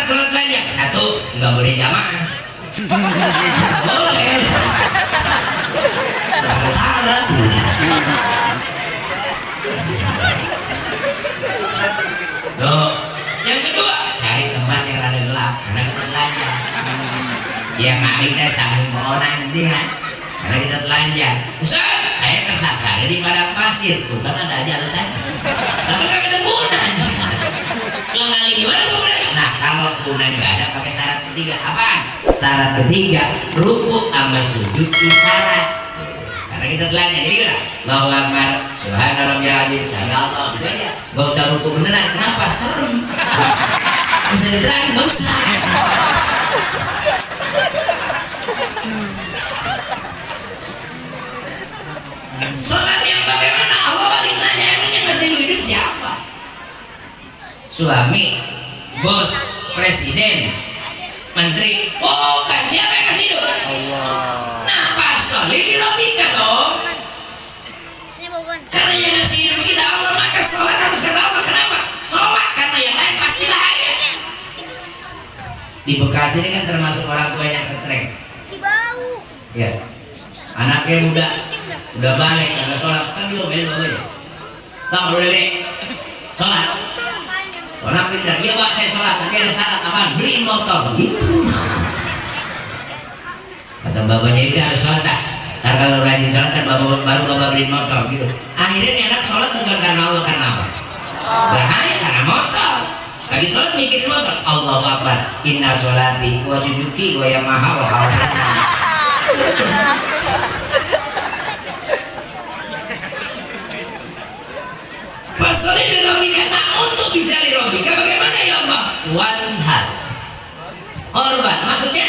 sholat telanjang. Satu, nggak boleh jamaah. Boleh. Ada syarat. Loh, yang kedua, cari tempat yang rada gelap karena kita telanjang. Yang adiknya sambil mengonang dia, karena kita telanjang. Ustaz, saya kesasar di padang pasir. Tuh kan ada aja alasannya. Lalu kan ada bunan. Lengali gimana bunan? Nah, kalau bunan nggak ada, pakai syarat ketiga. Apaan? Syarat ketiga, rukuk sama sujud isyarat. Karena kita telanjang, jadi kan? Allahu Akbar, Subhana Rabbiyal Azim, Sami Allah, gitu aja. Gak usah rukuk beneran. Kenapa? Serem. Bisa diterangin, gak usah. Sholat yang bagaimana? Allah balik nanya, emangnya ngasih hidup siapa? Suami, bos, presiden, menteri. Oh kan, siapa yang kasih hidup? Allah. Nah pas sholat dilogika dong. Karena yang ngasih hidup kita Allah, maka sholat harus karena Allah. Kenapa? Sholat karena yang lain pasti bahaya. Di Bekasi ini kan termasuk orang tua yang streng. Di bau. Ya, anaknya udah balik karena sholat kan diomelin bapaknya. Bang udah deh, sholat. Anak pintar, iya pak saya sholat, tapi ada syarat apaan? Beliin motor. Gitu. Kata bapaknya itu harus sholat tak? Ntar kalau rajin sholat kan baru bapak beliin motor gitu. Akhirnya nih anak sholat bukan karena Allah, karena apa? Bahaya karena motor. Lagi sholat mikirin motor. Allahu Akbar. Inna sholati wa sujuki wa yamaha wa hawasati. Pasal dirobika, nah untuk bisa dirobika bagaimana ya Allah? Wanhar korban, maksudnya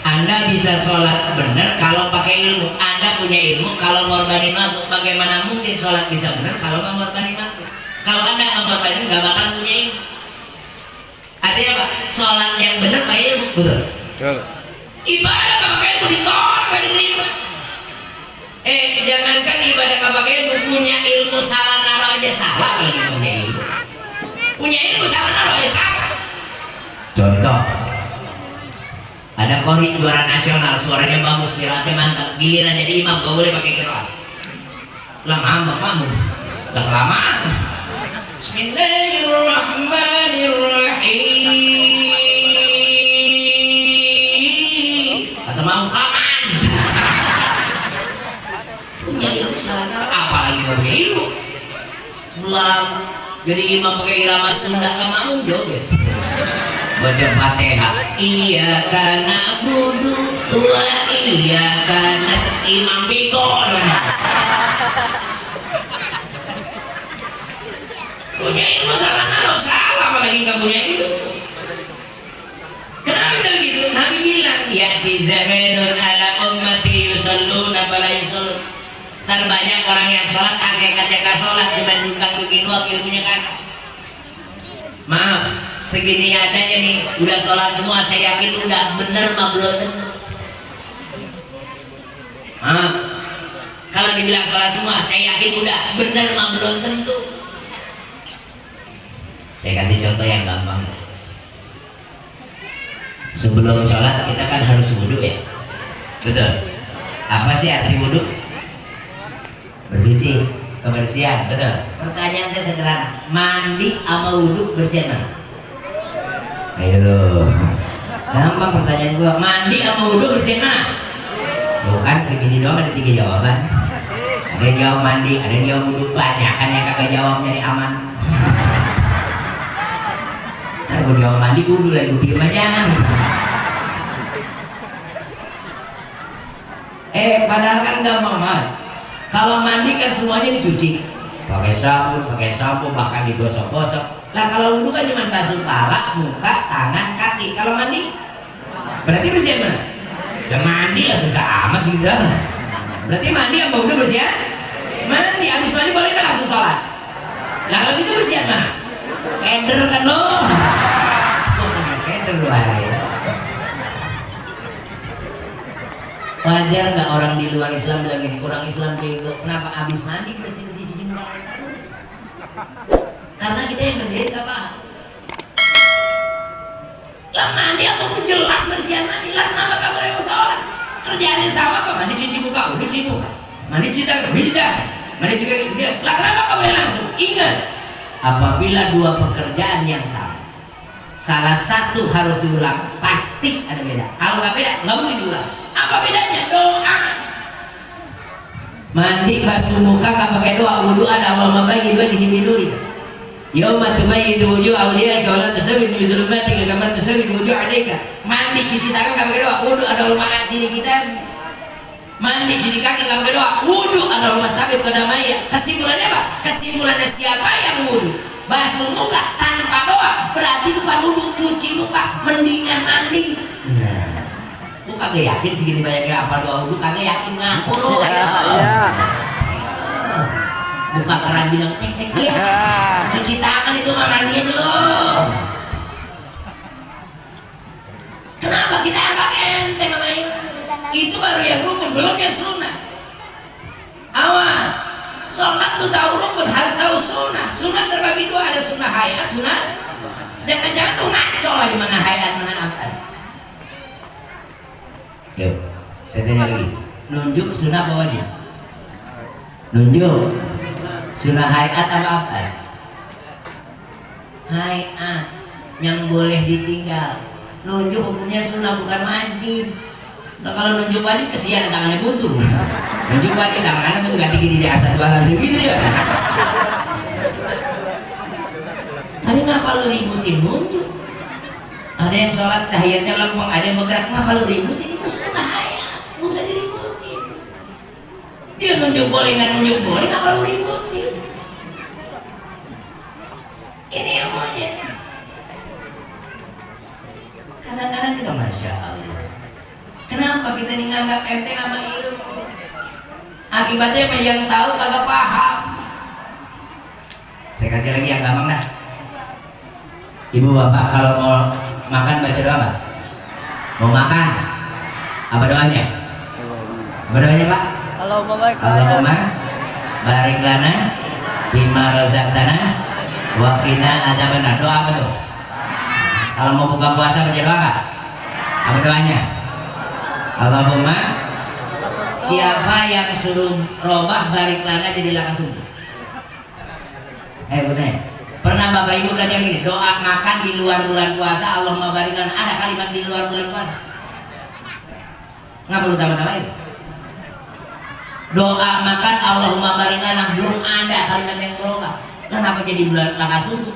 Anda bisa sholat benar kalau pakai ilmu. Anda punya ilmu, kalau ngorbanin waktu, bagaimana mungkin sholat bisa benar kalau nggak ngorbanin waktu? Kalau Anda nggak ngorbanin, nggak bakal punya ilmu. Artinya apa? Sholat yang benar pakai ilmu, betul? Ibadah nggak pakai ilmu ditolak, nggak diterima. Jangankan ibadah nggak pakai ilmu, punya ilmu salah naruh aja salah, apalagi punya ilmu. Punya ilmu salah naruh aja salah. Contoh, ada kori juara nasional, suaranya bagus, kiraatnya mantap, giliran jadi imam gak boleh pakai kiraat. Lama bapakmu, lah kelamaan. Bismillahirrahmanirrahim. Kata mau kapan? Punya ilmu salah naruh, apalagi gak punya ilmu. Belum jadi imam pakai irama Sunda, lama mau joget. Baca Fatihah, iya karena budu, iya karena imam bigol. Punya ilmu salah naruh salah, apalagi nggak punya ilmu. Kenapa bisa begitu? Nabi bilang, ya di zamanun ala ummati yusalluna fala yusallun. Terbanyak orang yang sholat, hakikatnya nggak sholat dibandingkan bikin ilmunya kan. Maaf, segini adanya nih, udah sholat semua, saya yakin udah bener mah belum tentu. Kalau dibilang sholat semua, saya yakin udah bener mah belum tentu. Saya kasih contoh yang gampang. Sebelum sholat kita kan harus wudhu ya, betul? Apa sih arti wudhu? Bersuci, kebersihan, betul. Pertanyaan saya sederhana, mandi sama wudhu bersihan mana? Ayo loh, gampang pertanyaan gua. Mandi sama wudhu bersihan mana? Bukan segini doang, ada 3 jawaban. Ada yang jawab mandi, ada yang jawab wudhu. Banyak kan yang kagak jawab, nyari aman. Nah, gua jawab mandi, wudhu lagi, gua diem aja. Padahal kan gampang banget. Kalau mandi kan semuanya dicuci, pakai sabun, bahkan digosok-gosok. Lah kalau wudhu kan cuma basuh kepala, muka, tangan, kaki. Kalau mandi, berarti bersih mana? Ya mandi lah, susah amat sih dah. Berarti mandi apa wudhu bersih? Mandi, habis mandi boleh kan langsung sholat? Lah kalau gitu bersih mana? Keder kan lo? Keder lo ya. Wajar nggak orang di luar Islam bilang gini, kurang Islam bego. Kenapa habis mandi bersih-bersih cuci muka? Karena kita yang kerjain nggak paham. cuci muka, mandi cuci tangan, mandi cuci. Lah kenapa kau boleh langsung? Ingat, apabila dua pekerjaan yang sama, salah satu harus diulang, pasti ada beda. Kalau nggak beda, nggak mungkin diulang. Apa bedanya? Doa. Mandi basuh muka nggak pakai doa, wudhu ada Allahumma bagi wajhi biduri. Yauma tubayyidu wujuh awliyaika wa la tusawwidu bi dhulumatika kama tusawwidu wujuh alaika. Mandi cuci tangan nggak pakai doa, wudhu ada Allahumma atini kita. Mandi cuci kaki nggak pakai doa, wudhu ada Allahumma sabit qadamaya. Kesimpulannya apa? Kesimpulannya siapa yang wudhu basuh muka tanpa doa berarti bukan wudhu, cuci muka, mendingan mandi. Lu kagak yakin segini banyaknya apa doa wudhu, kagak yakin ngaku lo. Buka keran bilang cek ya. Cuci tangan itu mah mandi aja lo. Kenapa kita anggap enteng sama ini? Itu baru yang rukun, belum yang sunnah. Awas, sholat lu tahu rukun, harus tahu sunnah. Sunnah terbagi dua, ada sunnah hayat, sunnah. Jangan-jangan tuh ngaco lagi mana hayat mana apa. Yuk, saya tanya lagi. Nunjuk sunnah apa wajib? Nunjuk. Sunnah hayat apa? Hayat yang boleh ditinggal. Nunjuk hukumnya sunnah bukan wajib. Nah kalau nunjuk wajib kesian tangannya buntu. Nunjuk wajib tangannya buntu ganti gini di asal dua langsung gitu ya. Tapi kenapa lu ributin nunjuk? Ada yang sholat tahiyatnya lempeng, ada yang bergerak, kenapa lu ributin? Itu sunnah hayat, nggak usah diributin. Dia nunjuk boleh nggak nunjuk boleh, kenapa lu ributin? Ini ilmunya. Kadang-kadang kita masya Allah. Kenapa kita ini nganggap enteng sama ilmu? Akibatnya yang tahu kagak paham. Saya kasih lagi yang gampang dah. Ibu bapak kalau mau makan baca doa apa? Mau makan? Apa doanya? Apa doanya pak? Allahumma barik lana bima razaqtana wa qina adzabannar. Doa apa tuh? Kalau mau buka puasa baca doa nggak? Apa doanya? Allahumma, siapa yang suruh robah barik lana jadi laka sumbu? Bertanya, pernah bapak ibu belajar gini? Doa makan di luar bulan puasa, Allahumma barik lana. Ada kalimat di luar bulan puasa? Nggak perlu tambah-tambahin. Doa makan Allahumma barik lana belum ada kalimat yang berubah. Kenapa jadi bulan laka sumbu?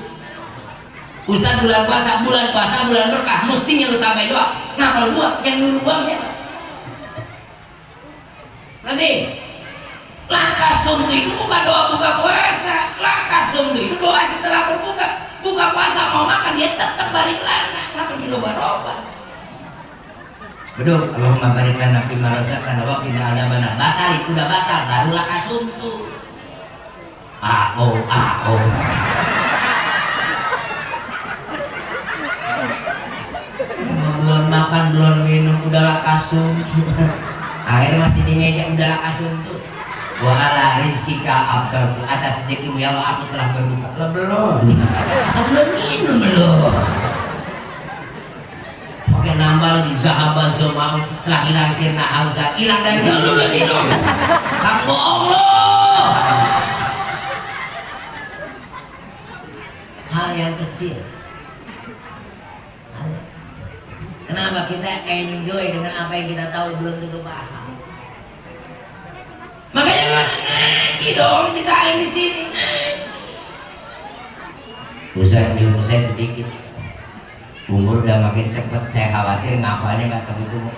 Ustaz bulan puasa bulan berkah, mestinya lu tambahin doa. Kenapa lu buang? Yang nyuruh buang siapa? Berarti langkah sumtu itu bukan doa buka puasa. Langkah sumtu itu doa setelah berbuka. Buka puasa mau makan dia tetap balik lana. Kenapa dirubah-rubah? Betul. Allahumma barik lana fima razaqtana wa qina adzabannar. Batal, udah batal, baru langkah sumtu. Belum makan, belum minum, udahlah kasum. Air masih di meja, udahlah kasum tuh. Wa ala rizkika aftartu, atas rezekimu ya Allah aku telah berbuka. Lah belum. Belum minum belum. Oke nambah lagi sahabat semua telah hilang sirna haus dan hilang dari belum minum. Kamu bohong loh. Hal yang kecil. Kenapa kita enjoy dengan apa yang kita tahu belum tentu paham? Makanya ngaji dong, ditalim di sini. Ustaz, ilmu saya sedikit. Umur udah makin cepet, saya khawatir ngapalnya nggak temu-temu.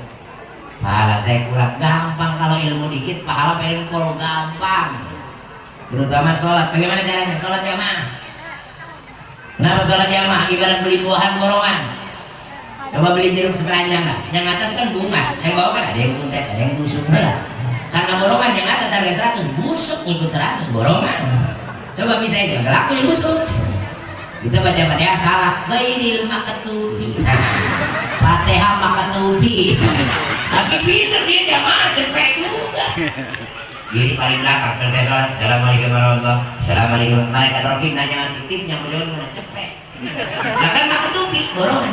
Pahala saya kurang. Gampang kalau ilmu dikit, pahala pengen pol gampang. Terutama sholat. Bagaimana caranya? Sholat jamaah. Kenapa sholat jamaah? Ibarat beli buahan borongan. Coba beli jeruk sekeranjang lah. Yang atas kan bungas, yang bawah kan ada yang kuntet, ada yang busuk lah. Karena borongan yang atas harga 100, busuk ngikut 100 borongan. Coba bisa itu, nggak laku yang busuk. Kita baca Fatihah salah, bairil makatubi. Fatihah makatubi. Tapi pinter dia jamaah cepet juga. Diri paling belakang selesai sholat. Assalamualaikum warahmatullahi wabarakatuh. Assalamualaikum. Malaikat Rohim nanya mati tip yang menjawab mana cepet. Lah kan makatubi, borongan.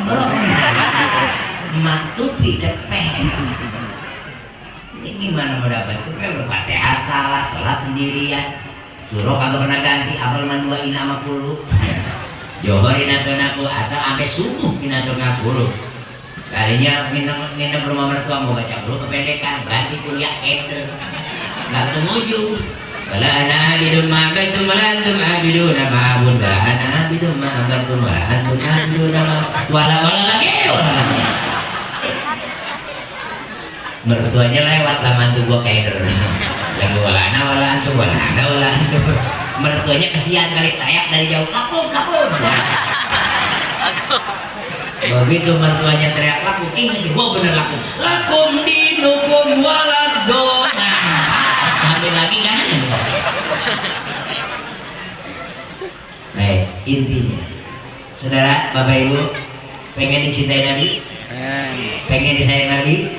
Makatubi cepet. Ini gimana mau dapat cepet? Fatihah salah, sholat sendirian, suruh kagak pernah ganti, apal mandua ina sama puluh. Johor inato asal sampai subuh inato ngapuluh. Sekalinya nginep rumah mertua mau baca puluh kependekan, ganti kuliah keder, nggak ketemu ujung. Wala ana abidun ma abadtum wala antum abiduna ma abud wala ana abidun ma abadtum wala antum abiduna ma wala lagi. Mertuanya lewat lah mantu gua keder. Lagi wala antum wala antum. Mertuanya kesian kali teriak dari jauh lakum. Begitu mertuanya teriak lakum, ingat gua bener lakum dinukum waladdo. Ambil lagi kan? Baik, intinya saudara, bapak ibu pengen dicintai Nabi? Pengen disayang Nabi?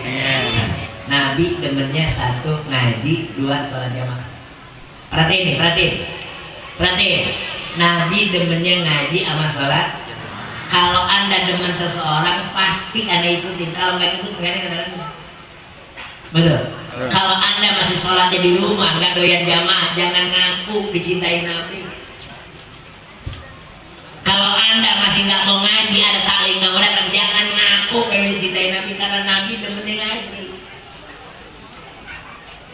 Nabi demennya satu ngaji, dua sholat jamaah. Perhatiin. Nabi demennya ngaji sama sholat. Kalau anda demen seseorang pasti anda ikutin. Kalau nggak ikut nggak ada. Betul. Kalau anda masih sholatnya di rumah nggak doyan jamaah, jangan ngaku dicintai Nabi. Kalau anda masih nggak mau ngaji, ada taklim nggak mau datang, jangan ngaku pengen dicintai Nabi, karena Nabi demennya ngaji.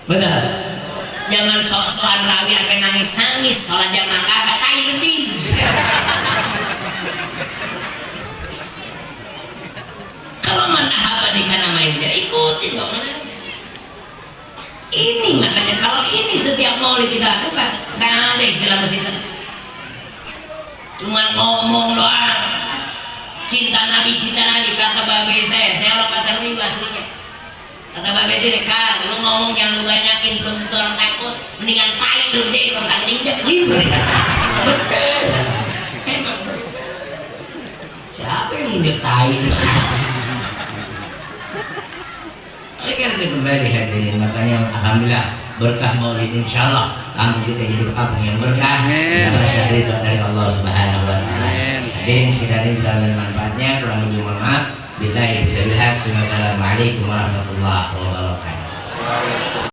Betul. Jangan sok-sokan rawi sampai nangis sholat jamaah kagak tai lebih. Kalau mana haba nikah main dia ikutin kok mana. Ini makanya kalau ini setiap maulid kita lakukan nggak ada istilah masjid, cuma ngomong doang. Cinta Nabi kata babe saya orang pasar minggu aslinya. Kata babe saya, Kar, lu ngomong jangan lu banyakin, belum tentu orang takut, mendingan tai lu deh, orang takut injek gitu. Emang siapa yang injek tai? Oleh karena itu kembali hadirin, makanya alhamdulillah berkah maulid, insyaallah kamu kita jadi kampung yang berkah, dapat dari Allah Subhanahu wa taala. Hadirin sekalian, dalam manfaatnya kurang lebih mohon maaf. Billahi bismillah. Wassalamualaikum warahmatullahi wabarakatuh.